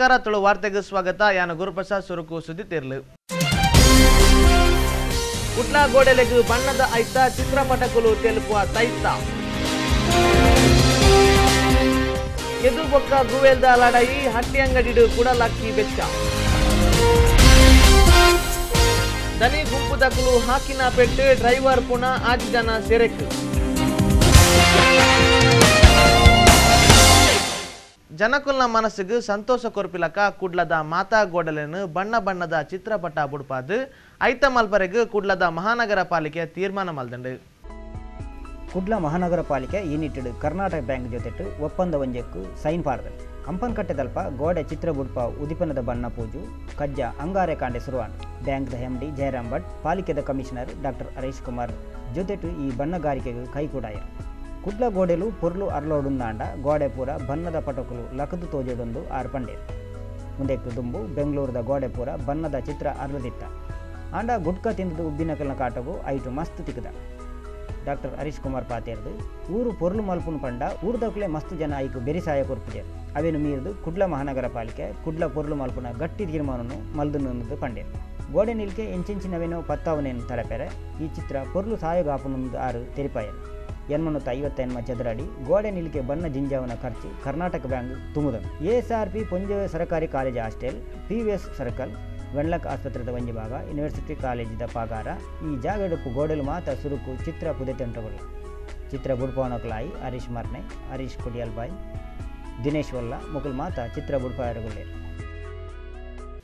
ನಮಸ್ಕಾರ, ತುಳು ವಾರ್ತೆಗೆ ಸ್ವಾಗತ. ಯಾನ ಗುರುಪ್ರಸಾದ್. ಸುರುಕು ಸುದ್ದಿ ತಿರ್ಲು. ಕುಟ್ಲ ಗೋಡೆಲೆಗು ಬಣ್ಣದ ಐತ ಚಿತ್ರಪಟಕುಲು ತೆಲುಪುವ ತೈತ. ಕೆದು ಬೊಕ್ಕ ಗುವೆಲ್ದ ಲಡಾಯಿ ಹಟ್ಟಿ ಅಂಗಡಿಡು ಕುಡಲಕ್ಕಿ ಬೆಚ್ಚ. ದನಿ ಗುಂಪುದಕುಲು ಹಾಕಿನ ಪೆಟ್ಟು ಡ್ರೈವರ್ ಪುನಃ 6 ಜನ ಸೆರೆಕ್. ಜನಕುಲ್ನ ಮನಸ್ಸಿಗೆ ಸಂತೋಷ ಕೊರ್ಪಿಲಕ ಕುಡ್ಲದ ಮಾತಾ ಗೋಡಲೆನು ಬಣ್ಣ ಬಣ್ಣದ ಚಿತ್ರಪಟ ಬುಡ್ಪಾದು ಐತ ಮಲ್ಪರೆಗ್ ಕುಡ್ಲದ ಮಹಾನಗರ ಪಾಲಿಕೆ ತೀರ್ಮಾನ ಮಲ್ದಂಡು. ಕುಡ್ಲ ಮಹಾನಗರ ಪಾಲಿಕೆ ಈ ನಿಟ್ಟಿಡು ಕರ್ನಾಟಕ ಬ್ಯಾಂಕ್ ಜೊತೆಟ್ಟು ಒಪ್ಪಂದ ಒಂಜೆಕ್ಕು ಸೈನ್ ಪಾರ್ದಲ್. ಕಂಪನ್ಕಟ್ಟೆದಲ್ಪ ಗೋಡೆ ಚಿತ್ರ ಬುಡ್ಪ ಉದಿಪನದ ಬಣ್ಣ ಪೂಜು ಕಜ್ಜ ಅಂಗಾರೆ ಕಾಂಡೆ ಸುರುವಾಂಡ್. ಬ್ಯಾಂಕ್ದ ಎಂಡಿ ಜಯರಾಮ್ ಭಟ್, ಪಾಲಿಕೆದ ಕಮಿಷನರ್ ಡಾಕ್ಟರ್ ಹರೀಶ್ ಕುಮಾರ್ ಜೊತೆಟ್ಟು ಈ ಬಣ್ಣಗಾರಿಕೆಗೆ ಕೈಕೂಡಾಯರು. ಕುಡ್ಲ ಗೋಡೆಲು ಪೊರ್ಲು ಅರ್ಲೋಡುಂದಾಂಡ ಗೋಡೆ ಪೂರ ಬಣ್ಣದ ಪಟಕುಲು ಲಕದು ತೋಜೊಡೊಂದು ಆರ್ ಪಂಡೇರು. ಮುಂದೆಕ್ಕು ದುಂಬು ಬೆಂಗಳೂರದ ಗೋಡೆ ಪೂರ ಬಣ್ಣದ ಚಿತ್ರ ಅರ್ಲದಿತ್ತ. ಆಂಡ ಗುಟ್ಕ ತಿಂದದು ಉಬ್ಬಿನಕಲ್ನ ಕಾಟಗು ಐಟು ಮಸ್ತ್ ತಿಕ್ಕದ. ಡಾಕ್ಟರ್ ಹರೀಶ್ ಕುಮಾರ್ ಪಾತೇರ್ದು ಊರು ಪೊರ್ಲು ಮಲ್ಪುನು ಪಂಡ ಊರ್ದಕ್ಲೆ ಮಸ್ತ್ ಜನ ಐಕು ಬೆರಿಸಾಯ ಕೊರ್ಪುಜೇರು. ಅವೇನು ಮೀರ್ದು ಕುಡ್ಲ ಮಹಾನಗರ ಪಾಲಿಕೆ ಕುಡ್ಲ ಪೊರ್ಲು ಮಲ್ಪುನ ಗಟ್ಟಿ ತೀರ್ಮಾನನು ಮಲ್ದು ಪಂಡೇರು. ಗೋಡೆ ನಿಲ್ಕೆ ಎಂಚೆಂಚಿನವೇನೋ ಪತ್ತಾವನೇನು ತರಪೆರೆ ಈ ಚಿತ್ರ ಪೊರ್ಲು ಸಾಯೋಗಾಪುನೊಂದು ಆರು ತೆರಿಪಾಯರು. 858 ಚದರಡಿ ಗೋಡೆ ನಿಲ್ಕೆ ಬಣ್ಣ ಜಿಂಜಾವನ ಖರ್ಚು ಕರ್ನಾಟಕ ಬ್ಯಾಂಕ್ ತುಮುದನು. ಎಎಸ್ಆರ್ಪಿ ಪೊಂಜೆ ಸರಕಾರಿ college hostel, PVS circle, Wenlock ಆಸ್ಪತ್ರೆದ ಒಂಜಿ ಭಾಗ, ಯೂನಿವರ್ಸಿಟಿ ಕಾಲೇಜಿದ ಪಾಗಾರ ಈ ಜಾಗಡುಪ್ಪು ಗೋಡೆಲು ಮಾತ ಸುರುಕು ಚಿತ್ರ ಪುದೆತೆಂಟಗಳು. ಚಿತ್ರ ಬುಡ್ಪವನಕಲಾಯಿ ಹರೀಶ್ ಮರ್ನೆ, ಹರೀಶ್ ಕುಡಿಯಲ್ಬಾಯ್, ದಿನೇಶ್ ವಲ್ಲ ಮುಕುಲ್ ಮಾತ ಚಿತ್ರ ಬುಡ್ಪಾಯರುಗುಳ್ಳೇರು.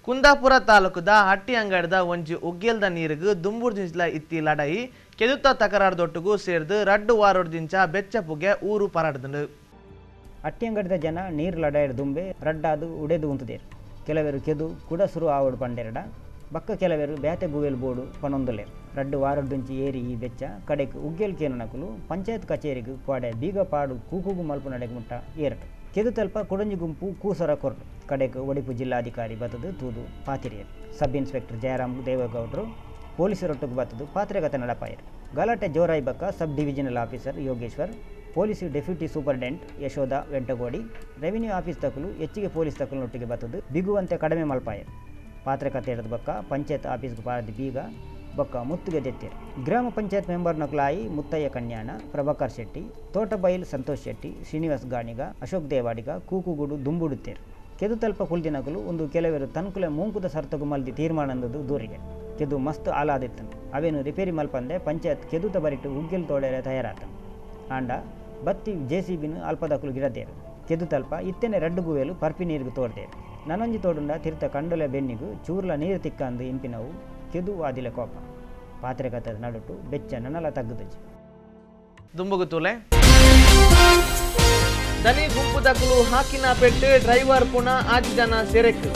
ಕುಂದಾಪುರ ತಾಲೂಕುದ ಹಟ್ಟಿ ಅಂಗಡಿದ ಒಂಜಿ ಉಗ್ಗೆಲ್ದ ನೀರಿಗೆ ದುಂಬುರ್ಜಿಂಚಲ ಇತ್ತಿ ಲಡಾಯಿ ಕೆದುತ್ತ ತಕರಾರ್ದೊಟ್ಟುಗು ಸೇರ್ದು ರಡ್ಡು ವಾರೊಡ್ದಿಂಚ ಬೆಚ್ಚಪುಗೆ ಊರು ಪರಡ್ದಂಡು. ಹಟ್ಟಿ ಅಂಗಡಿದ ಜನ ನೀರು ಲಡಾಯಿಡ್ ದುಂಬೆ ರಡ್ಡಾದು ಉಡೆದು ಉಂತುದೇರು. ಕೆಲವರು ಕೆದು ಕುಡ ಸುರು ಆವಡು ಪಂಡೆರಡ ಬಕ್ಕ ಕೆಲವರು ಬೇತೆ ಗುವೆಲ್ ಬೋಡು ಪನೊಂದುಲೇರು. ರಡ್ಡು ವಾರೊಡ್ದುಂಚಿ ಏರಿ ಈ ಬೆಚ್ಚ ಕಡೆಕ್ ಉಗ್ಗೆಲ್ ಕೇನುನಕುಲು ಪಂಚಾಯತ್ ಕಚೇರಿಗೆ ಕ್ವಾಡೆ ಬೀಗ ಪಾಡು ಕೂಕುಗು ಮಲ್ಪು ನಡೆಗೆ ಮುಟ್ಟ ಏರಟು. ಕೆದು ತಲ್ಪ ಕೊಡಂಜಿ ಗುಂಪು ಕೂಸರ ಕೊರ್ಡು. ಕಡೆಕ್ ಒಡಿಪು ಜಿಲ್ಲಾಧಿಕಾರಿ ಬತ್ತದು ತೂದು ಪಾತಿರಿಯರು. ಸಬ್ ಇನ್ಸ್ಪೆಕ್ಟರ್ ಜಯರಾಮ್ ದೇವೇಗೌಡರು ಪೊಲೀಸರೊಟ್ಟಿಗೆ ಬತ್ತದು ಪಾತ್ರೆಗತ ನಡಪಾಯರು. ಗಲಾಟೆ ಜೋರಾಯಿ ಬಕ್ಕ sub divisional officer Yogeshwar, police deputy superintendent Yashoda Ventagodi, revenue office ತಕಲು ಹೆಚ್ಚಿಗೆ ಪೊಲೀಸ್ ತಕಲನೊಟ್ಟಿಗೆ ಬತ್ತದು ಬಿಗುವಂತೆ ಕಡಿಮೆ ಮಲ್ಪಾಯರು. ಪಾತ್ರೆಕತೆ ಹಿಡಿದ ಬಕ್ಕ ಪಂಚಾಯತ್ ಆಫೀಸ್ಗೆ ಪಾರದಿ ಬೀಗ ಬೊಕ್ಕ ಮುತ್ತುಗೆ ದೆತ್ತೇರು. ಗ್ರಾಮ ಪಂಚಾಯತ್ ಮೆಂಬರ್ ನಕಲಾಯಿ ಮುತ್ತಯ್ಯ ಕನ್ಯಾಣ, ಪ್ರಭಾಕರ್ ಶೆಟ್ಟಿ, ತೋಟಬೈಲ್ ಸಂತೋಷ್ ಶೆಟ್ಟಿ, ಶ್ರೀನಿವಾಸ್ ಗಾಣಿಗ, ಅಶೋಕ್ ದೇವಾಡಿಗ ಕೂಕುಗೂಡು ದುಂಬುಡುತ್ತೇರು. ಕೆದು ತಲ್ಪ ಕುಲ್ದಿನಕಲು ಒಂದು ಕೆಲವರು ತನ್ಕುಲೆ ಮೂಂಕುದ ಸರ್ತಗು ಮಲ್ದಿ ತೀರ್ಮಾನಂದದು ದೂರಿಗೆ. ಕೆದು ಮಸ್ತ್ ಆಲಾದಿತ್ತನು. ಅವೇನು ರಿಪೇರಿ ಮಲ್ಪಂದೆ ಪಂಚಾಯತ್ ಕೆದುತ ಬರಿಟ್ಟು ಉಗ್ಗೆಲ್ ತೋಡೆರೆ ತಯಾರಾತನು. ಆಂಡ ಬತ್ತಿ ಜೆಸಿಬಿನು ಅಲ್ಪದಕುಲು ಗಿಡದೇರು. ಕೆದು ತಲ್ಪ ಇತ್ತನೆ ರಡ್ಡು ಗುವೆಲು ಪರ್ಪಿ ನೀರಿಗೆ ತೋಡ್ದೇರು. ನನೊಂಜಿ ತೋಡುಂಡ ತಿರ್ತ ಕಂಡೊಲೆ ಬೆನ್ನಿಗು ಚೂರ್ಲ ನೀರು ತಿಕ್ಕಂದು ಇಂಪಿನವು ಕೆದು ವಾದಿಲೆ ಕೋಪ. ಪಾತ್ರೆಕತದ ನಡುಟು ಬೆಚ್ಚ ನನಲ ತಗ್ಗುದಜಿ. ದುಂಬುಗುತುಲೆ ದನಿ ಗುಂಪುದಕುಲು ಹಾಕಿನ ಪೆಟ್ಟು ಡ್ರೈವರ್ ಪುನಃ 6 ಜನ ಸೆರೆಕ್.